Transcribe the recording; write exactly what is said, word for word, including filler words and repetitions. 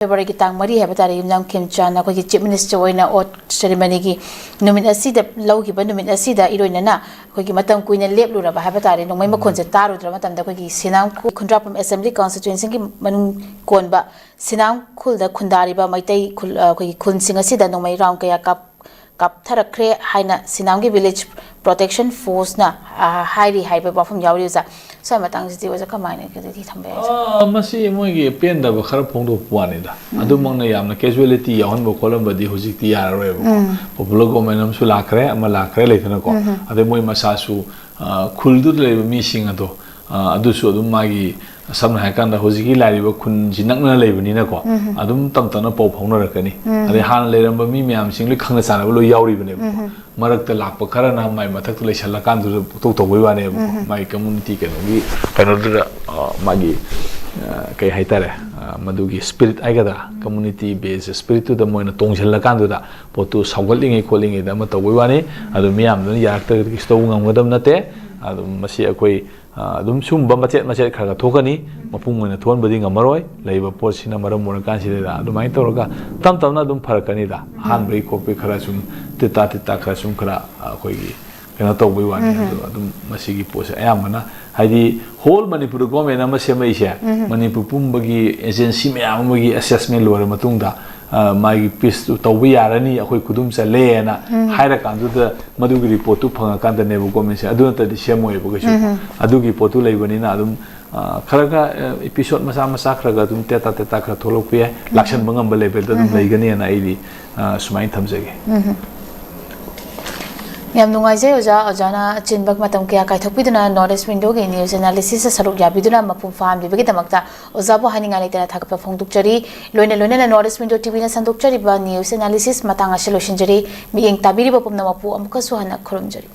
ꯐꯦꯕ꯭ꯔꯨꯋꯥꯔꯤꯒꯤ ꯇꯥꯡ ꯃꯔꯤ ꯍꯥꯏꯕ ꯇꯥꯔꯦ, ꯌꯨꯝꯅꯥꯝ ꯈꯦꯝꯆꯥꯟꯅ ꯑꯩꯈꯣꯏꯒꯤ ꯆꯤꯐ ꯃꯤꯅꯤꯁꯇꯔ ꯑꯣꯏꯅ ꯑꯣꯠ ꯁꯦꯔꯤꯃꯅꯤꯒꯤ ꯅꯨꯃꯤꯠ ꯑꯁꯤꯗ ꯂꯧꯈꯤꯕ ꯅꯨꯃꯤꯠ ꯑꯁꯤꯗ ꯏꯔꯣꯏꯅꯅ ꯑꯩꯈꯣꯏꯒꯤ ꯃꯇꯝ ꯀꯨꯏꯅ ꯂꯦꯞꯂꯨꯔꯕ ꯍꯥꯏꯕ ꯇꯥꯔꯦ, ꯅꯣꯡꯃꯩ ꯃꯈꯣꯟꯁꯦ ꯇꯥꯔꯨꯗ꯭ꯔꯕ ꯃꯇꯝꯗ ꯑꯩꯈꯣꯏꯒꯤ ꯁꯤꯅꯥꯝ ꯈꯨ-, ꯈꯨꯟꯗ꯭ꯔꯥꯛꯄꯝ ꯑꯦꯁꯦꯝꯕ꯭ꯂꯤ ꯀꯟꯁꯇꯤꯇ꯭ꯋꯦꯟꯁꯤꯒꯤ ꯃꯅꯨꯡ ꯀꯣꯟꯕ ꯁꯤꯅꯥꯝ ꯈꯨꯜꯗ ꯈꯨꯟꯗꯥꯔꯤꯕ ꯃꯩꯇꯩ ꯈꯨꯜ, ꯑꯩꯈꯣꯏꯒꯤ ꯈꯨꯟꯁꯤꯡ ꯑꯁꯤꯗ ꯅꯣꯡꯃꯩ ꯔꯥꯎꯟ ꯀꯌꯥ ꯀꯥꯞ-, ꯀꯥꯞꯊꯔꯛꯈ꯭ꯔꯦ ꯍꯥꯏꯅ ꯁꯤꯅꯥꯝꯒꯤ ꯚꯤꯂꯦꯖ ꯄ꯭ꯔꯣꯇꯦꯛꯁꯟ ꯐꯣꯔꯁꯅ, ꯑ, ꯍꯥꯏꯔꯤ ꯍꯥꯏꯕ ꯋꯥꯐꯝ ꯌꯥꯎꯔꯤ ꯑꯣꯖꯥ꯫ ꯁ꯭ꯋꯥꯏ ꯃꯇꯥꯡꯁꯤꯗꯤ ꯑꯣꯖꯥ ꯀꯃꯥꯏꯅ ꯀꯔꯤꯗꯤ ꯊꯝꯕ ꯌꯥꯏ? ꯑ, ꯃꯁꯤ ꯃꯣꯏꯒꯤ ꯄꯦꯟꯗꯕ ꯈꯔ ꯐꯣꯡꯗꯣꯛꯄ ꯋꯥꯅꯤꯗ꯫ ꯎꯝ꯫ ꯑꯗꯨꯃꯛꯅ ꯌꯥꯝꯅ casualty ꯌꯥꯎꯍꯟꯕ ꯈꯣꯠꯍꯟꯕꯗꯤ ꯍꯧꯖꯤꯛꯇꯤ ꯌꯥꯔꯔꯣꯏꯕꯀꯣ꯫ ꯎꯝ꯫ Popular government ꯑꯃꯁꯨ ꯂꯥꯛꯈ꯭ꯔꯦ, ꯑꯃ ꯂꯥꯛꯈ꯭ꯔꯦ ꯂꯩꯗꯅꯀꯣ꯫ ꯎꯝ꯫ ꯑꯗꯩ ꯃꯣꯏ ꯃꯁꯥꯁꯨ, ꯑ, ꯈꯨꯜꯗꯨꯗ ꯂꯩꯔꯤꯕ ꯃꯤꯁꯤꯡ ꯑꯗꯣ, ꯑ, ꯑꯗꯨꯁꯨ ꯑꯗꯨꯝ ꯃꯥꯒꯤ, ꯁꯝꯅ ꯍꯥꯏꯔꯀꯥꯟꯗ ꯍꯧꯖꯤꯛꯀꯤ ꯂꯥꯛꯏꯕ ꯈꯨꯟꯁꯤ ꯅꯛꯅꯅ ꯂꯩꯕꯅꯤꯅꯀꯣ, ꯎꯝ꯫ ꯑꯗꯨꯝ ꯇꯞ ꯇꯞꯅ ꯄꯥꯎ ꯐꯥꯎꯅꯔꯛꯀꯅꯤ꯫ ꯎꯝ꯫ ꯑꯗꯩ ꯍꯥꯟꯅ ꯂꯩꯔꯝꯕ ꯃꯤ ꯃꯌꯥꯝꯁꯤꯡ ꯂꯣꯏ ꯈꯪꯅ ꯆꯥꯟꯅꯕ ꯂꯣꯏ ꯌꯥꯎꯔꯤꯕꯅꯦꯕꯀꯣ꯫ ꯎꯝ꯫ ꯃꯔꯛꯇ ꯂꯥꯛꯄ ꯈꯔꯅ ꯃꯥꯏ ꯃꯊꯛꯇ ꯂꯩꯁꯜꯂꯀꯥꯟꯗꯨꯗ ꯇꯧ ꯇꯧꯕꯩ ꯋꯥꯅꯦꯕꯀꯣ꯫ ꯎꯝ꯫ ꯃꯥꯏ community ꯀꯩꯅꯣꯒꯤ, ꯀꯩꯅꯣꯗꯨꯗ, ꯑ, ꯃꯥꯒꯤ, ꯑ, ꯀꯩ ꯍꯥꯏꯇꯥꯔꯦ, ꯑ, ꯃꯗꯨꯒꯤ spirit ꯍꯥꯏꯒꯗ꯭ꯔꯥ, community base spiritꯇꯨꯗ ꯃꯣꯏꯅ ꯇꯣꯡꯁꯤꯜꯂꯀꯥꯟꯗꯨꯗ ꯄꯣꯠꯇꯨ ꯁꯥꯎꯒꯠꯂꯤꯉꯩ ꯈꯣꯠꯂꯤꯉꯩꯗ ꯑꯃ ꯇꯧꯕꯩ ꯋꯥꯅꯤ꯫ ꯑꯗꯨ ꯃꯤꯌꯥꯝꯗꯨꯅ ꯌꯥꯔꯛꯇ꯭ꯔꯒꯗꯤ ꯀꯩꯁꯨ ꯇꯧꯕ ꯉꯝꯒꯗꯕ ꯅꯠꯇꯦ꯫ ꯑꯗꯨꯝ ꯃꯁꯤ ꯑꯩꯈꯣꯏ, ꯑ, ꯑꯗꯨꯝ ꯁꯨꯝꯕ ꯃꯆꯦꯠ ꯃꯆꯦꯠ ꯈꯔ ꯈꯔ ꯊꯣꯛꯀꯅꯤ꯫ ꯃꯄꯨꯡ ꯑꯣꯏꯅ ꯊꯣꯛꯍꯟꯕꯗꯤ ꯉꯝꯃꯔꯣꯏ꯫ ꯂꯩꯔꯤꯕ ꯄꯣꯠꯁꯤꯅ ꯃꯔꯝ ꯑꯣꯏꯔꯀꯥꯟꯁꯤꯗ ꯑꯗꯨꯃꯥꯏꯅ ꯇꯧꯔꯒ ꯇꯞ ꯇꯞꯅ ꯑꯗꯨꯝ ꯐꯔꯛꯀꯅꯤꯗ꯫ ꯑꯍꯥꯟꯕꯒꯤ ꯈꯣꯠꯄꯒꯤ ꯈꯔ ꯁꯨꯝ ꯇꯤꯠꯇꯥ ꯇꯤꯠꯇꯥ ꯈꯔ ꯁꯨꯝ ꯈꯔ, ꯑ, ꯑꯩꯈꯣꯏꯒꯤ ꯀꯩꯅꯣ ꯇꯧꯕꯩ ꯋꯥꯅꯤ꯫ ꯎꯝ꯫ ꯑꯗꯣ ꯑꯗꯨꯝ ꯃꯁꯤꯒꯤ ꯄꯣꯠꯁꯦ ꯑꯌꯥꯝꯕꯅ ꯍꯥꯏꯗꯤ whole ꯃꯅꯤꯄꯨꯔꯗ government ꯑꯃ ꯁꯦꯝꯃꯛꯏꯁꯦ, ꯎꯝ꯫ ꯃꯅꯤꯄꯨꯔ ꯄꯨꯝꯕꯒꯤ agency ꯃꯌꯥꯝ ꯑꯃꯒꯤ assessment ꯂꯣꯏꯔ ꯃꯇꯨꯡꯗ, ꯑ, ꯃꯥꯒꯤ peaceꯇꯨ ꯇꯧꯕ ꯌꯥꯔꯅꯤ, ꯑꯩꯈꯣꯏ ꯈꯨꯗꯨꯝ ꯆꯜꯂꯦꯅ ꯎꯝ꯫ ꯍꯥꯏꯔꯀꯥꯟꯗꯨꯗ ꯃꯗꯨꯒꯤ reportꯇꯨ ꯐꯪꯉꯀꯥꯟꯗꯅꯦꯕ governmentꯁꯦ, ꯑꯗꯨ ꯅꯠꯇ꯭ꯔꯗꯤ ꯁꯦꯝꯃꯣꯏꯕ ꯀꯩꯁꯨ꯫ ꯎꯝ꯫ ꯑꯗꯨꯒꯤ ꯄꯣꯠꯇꯨ ꯂꯩꯕꯅꯤꯅ ꯑꯗꯨꯝ, ꯑ, ꯈꯔ ꯈꯔ, ꯑ, episode ꯃꯆꯥ ꯃꯆꯥ ꯈꯔ ꯈꯔ ꯑꯗꯨꯝ ꯇꯦꯇꯥ ꯇꯦꯇꯥ ꯈꯔ ꯊꯣꯛꯂꯛꯄ ꯌꯥꯏ, ꯎꯝ꯫ ꯂꯥꯛꯁꯟꯕ ꯉꯝꯕ levelꯗ ꯑꯗꯨꯝ ꯎꯝ꯫ ꯂꯩꯒꯅꯤꯅ ꯑꯩꯗꯤ, ꯑ, ꯁꯨꯃꯥꯏꯅ ꯊꯝꯖꯒꯦ꯫ ꯎꯝ꯫ ꯌꯥꯝ ꯅꯨꯡꯉꯥꯏꯖꯩ ꯑꯣꯖꯥ, ꯑꯣꯖꯥꯅ ꯑꯆꯤꯟꯕ ꯃꯇꯝ ꯀꯌꯥ ꯀꯥꯏꯊꯣꯛꯄꯤꯗꯨꯅ North East Windowꯒꯤ news analysisꯇ ꯁꯔꯨꯛ ꯌꯥꯕꯤꯗꯨꯅ ꯃꯄꯨꯡ ꯐꯥꯍꯟꯕꯤꯕꯒꯤꯗꯃꯛꯇ ꯑꯣꯖꯥꯕꯨ ꯍꯥꯏꯅꯤꯡꯉꯥꯏ ꯂꯩꯇꯅ ꯊꯥꯒꯠꯄ ꯐꯣꯡꯗꯣꯛꯆꯔꯤ꯫ ꯂꯣꯏꯅ ꯂꯣꯏꯅꯅ North East Window TVꯅ ꯁꯟꯗꯣꯛꯆꯔꯤꯕ news analysis ꯃꯇꯥꯡ ꯑꯁꯤ ꯂꯣꯏꯁꯤꯟꯖꯔꯤ꯫ ꯃꯤꯠꯌꯦꯡ ꯇꯥꯕꯤꯔꯤꯕ ꯄꯨꯝꯅꯃꯛꯄꯨ ꯑꯃꯨꯛꯀꯁꯨ ꯍꯟꯅ ꯈꯨꯔꯨꯝꯖꯔꯤ꯫